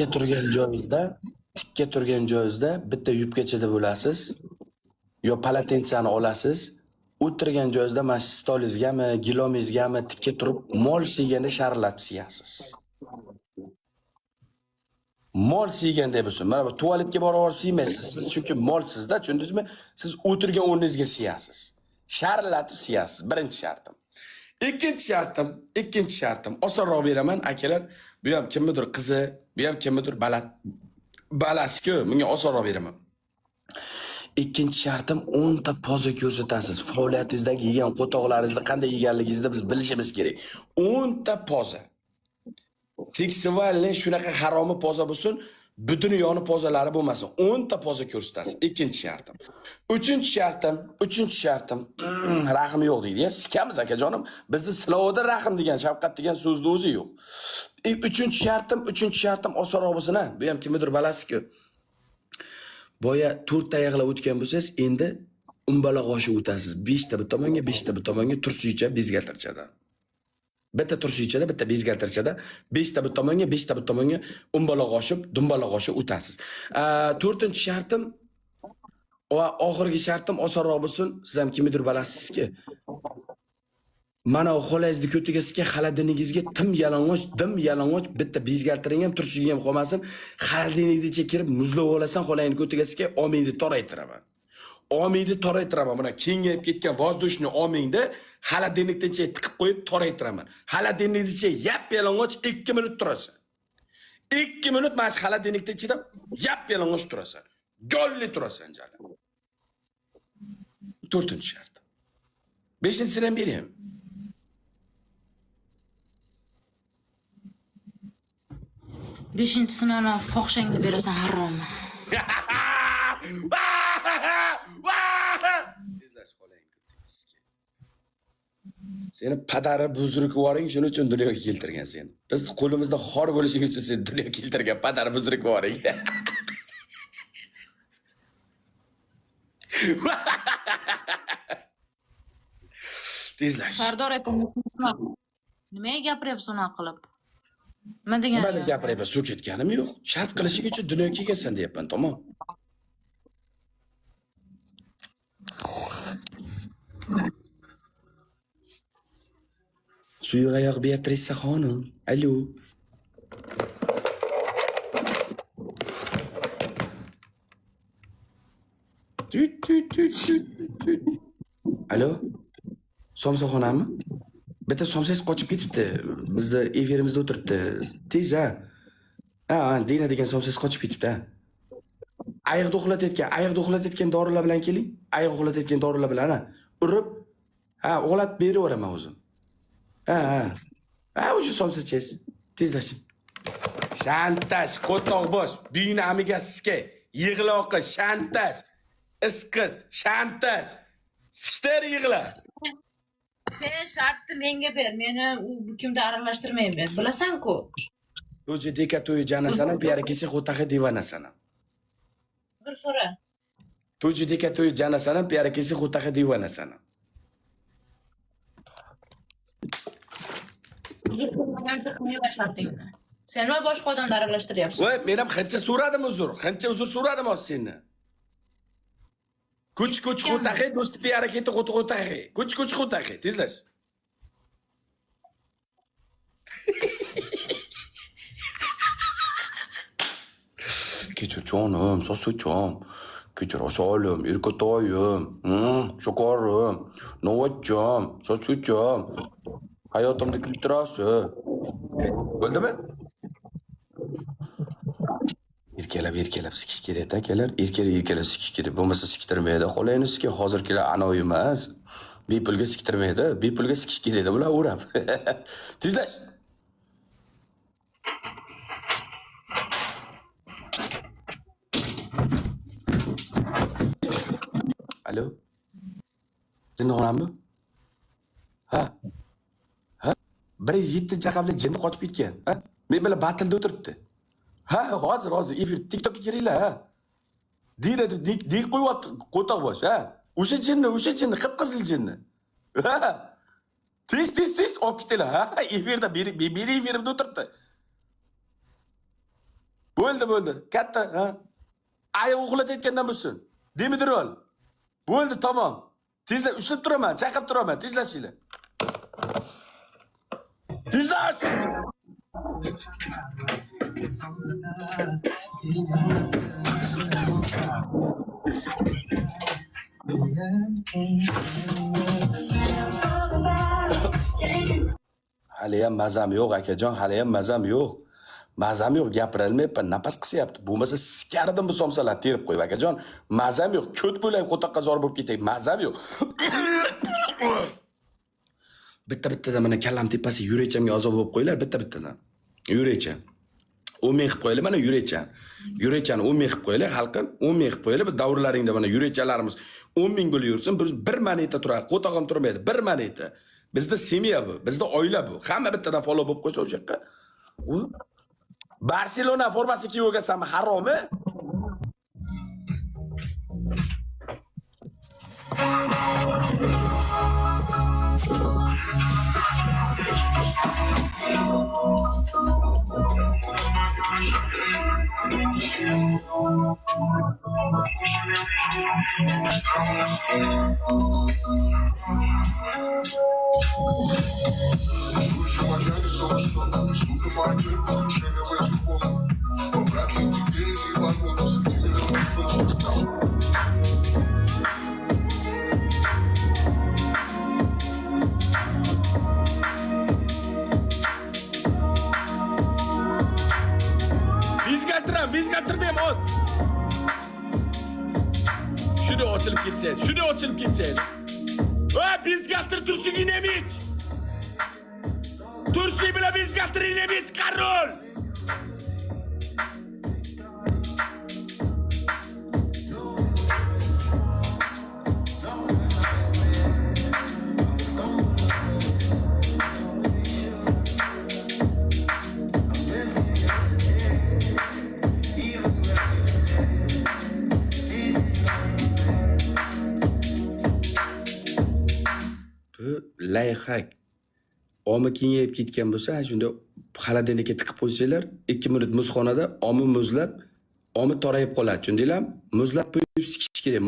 Tikka turgan joyingizda, tikka turgan joyingizda bitta yubkachada bo'lasiz. Yo polotensani olasiz. O'tirgan joyingizda mana shu stolingizgami, gilomingizgami tikka turib mol siyganda sharillatib siyasiz. Mol siyganday bo'lsin. Mana bu tualetga borib borib siymaysiz. Siz chunki molsizda, tushundingizmi? Siz o'tirgan o'rningizga siyasiz. Sharillatib siyasiz. Birinchi shartim. Ikkinchi shartim, ikkinchi shartim. Osonroq beraman, akalar. Bu ham kimnidir qizi, bu ham kimnidir balasi-ku. Bunga osonroq beraman. Ikkinchi shartim 10 ta poza ko'rsatasiz. Faoliyatingizdagi yegan qo'toqlaringizni qanday yeganligingizni biz bilishimiz kerak. 10 ta poza. Seksualni shunaqa haromi poza bo'lsin, butun yoni pozalari bo'lmasin. 10 ta poza ko'rsatasiz. Ikkinchi shartim. Uchinchi shartim, uchinchi shartim. Rahm yo'q deydi. Ya sikamiz akajonim. Bizni silovda rahm degan, shafqat degan so'zni o'zi yo'q. Uchinchi shartim, uchinchi shartim osonroq bo'lsin ha. Bu ham kimnidir balasi-ku. Boya 4 ta oyoqlab o'tgan bo'lsangiz, endi umbaloq oshib o'tasiz. 5 ta bu tomonga, 5 ta bu tomonga tursicha bezgaltirchadan. Bitta tursichada, bitta bezgaltirchada 5 ta bu tomonga, 5 ta bu tomonga umbaloq oshib, dumbaloq oshib o'tasiz. To'rtinchi shartim va oxirgi shartim osonroq bo'lsin. Siz ham kimnidir balasizki. Mana xolangizni ko'tiga sizga xolodilnigingizga tim yalang'och, dim yalang'och bitta bezgaltiring ham turshigi ham qolmasin. Xolodilnikni kirib muzlab olasan, xolangni ko'tiga sizga omingni toraytiraman. Omingni toraytiraman. Mana kengayib ketgan воздушный omingni xolodilnikni ichiga tiqib qo'yib toraytiraman. Xolodilnikni ichiga yap yalang'och 2 minut turasan. 2 minut mana shu xolodilnikni ichida yap yalang'och turasan. Golli turasan jala. To'rtinchi shart. Beshinchisini ham beraymi? Beshinchisini ana fohishangga berasan haromni. Tezlash xolang sizga. Seni padari buzruk voring shuning uchun dunyoga keltirgan seni. Biz qo'limizda xor bo'lishing uchun seni dunyoga keltirgan padari buzruk voring. Tezlash. Sardor aka, nimaga gapiryapsan unaqa qilib? Nima degani? Nima deb gapiryapman? So'kayotganim yo'q. Shart qilishing uchun dunyoga kelgansan deyapman, tamom. Suyuq oyoq Beatrisa xonim. Alo. Tut, tut, tut, tut, tut. Alo. Somsaxonami? Bitta somsangiz qochib ketibdi. Bizni efirimizda o'tiribdi. Tez ha. Ha, ha, Dina degan somsangiz qochib ketibdi ha. Ayiqni uxlatayotgan, ayiqni uxlatayotgan dorilar bilan keling. Ayiq uxlatayotgan dorilar bilan ha. Urib, ha, uxlatib beraveraman o'zim. Ha, ha. Ha, o'sha somsachangiz. Tezlashing. Shantaj, qo'toqbosh, buyini amiga sizga, yig'loqi, shantaj, isqirt, shantaj. Siktir yig'la. Sen shartni menga ber, meni u kimda aralashtirmay ber. Bilasan-ku. To'ji deka to'yi janasanam, piyara kesa xo'taxi divanasanam. Bir so'ra. To'ji deka to'yi janasanam, piyara kesa xo'taxi divanasanam. Uzr shartingni. Sen nima boshqa odamni aralashtiryapsan? Voy, men ham qancha so'radim uzr, qancha uzr so'radim hozir seni. Kuch kuch xo'taxi, do'sti piyara keti xo'ti xo'taxi. Kuch kuch xo'taxi, tezlash. Kechir jonim, sosuchom. Kechir asalim, erkatoyim, shakarim, novacham, sosucham. Hayotimni kultirasi. Bo'ldimi? Erkalab erkalab sikish kerak akalar. Erkalab erkalab sikish kerak. Bo'lmasa siktirmaydi. Xolayni siki hozirgilar anavi emas. Bepulga siktirmaydi. Bepulga sikish kerak bular o'rab. Tezlash. Alo. Jinnixonami? Ha. Ha? 107 raqamli jinni qochib ketgan. Ha? Men bilan batlda o'tiribdi. Ha, hozir hozir efir TikTokka kiringlar, ha. Dina deb dik qo'yyapti qo'toqbosh, ha. O'sha jinni, o'sha jinni, qip-qizil jinni. Ha. Tez tez tez olib ketinglar, ha. Efirda meni efirimda o'tiribdi. Bo'ldi, bo'ldi. Katta, ha? Ayiq uxlatayotgandan bo'lsin. Dimedrol. Bo'ldi, tamom. Tezla ushlab turaman, chaqib turaman, tezlashinglar. Tezlash! Haliyam mazam yo'q, akajon, haliyam mazam yo'q. Mazam yo'q, gapirolmayapman, napas qisyapti. Bo'lmasa sikardim bu somsalarni terib qo'yib, akajon. Mazam yo'q, ko't bo'lay, qo'toqqa zor bo'lib ketay, mazam yo'q. Bitta-bittadan mana kallam tepasi yurakchamga azob bo'lib qo'yinglar, bitta-bittadan. Yurakcha. 10 ming qilib qo'yinglar, mana yurakcha. Yurakchani 10 ming qilib qo'yinglar, xalqim, 10 ming qilib qo'yinglar. Bu davrlaringda mana yurakchalarimiz 10 ming bo'lib yursin, bir moneta turadi, qo'tog'im turmaydi, bir moneta. Bizda семья bu, bizda oila bu. Hamma bittadan follow bo'lib qo'ysa o'sha yoqqa. U Barselona formasi kiyib olgansanmi, haromi? Bizgaltiram, bizgaltir deyam, ot. Shuni ochilib ketsa edi, shuni ochilib ketsa edi. Va bizgaltir tursin inemich. Tursin bilan bizgaltir inemich, qarol. Bu layhak. Omi kengayib ketgan bo'lsa, shunda холодильник ka tiqib qo'ysanglar, 2 minut muzxonada omi muzlab, omi torayib qoladi. Tushundinglarmi? Muzlab qo'yib sikish kerak.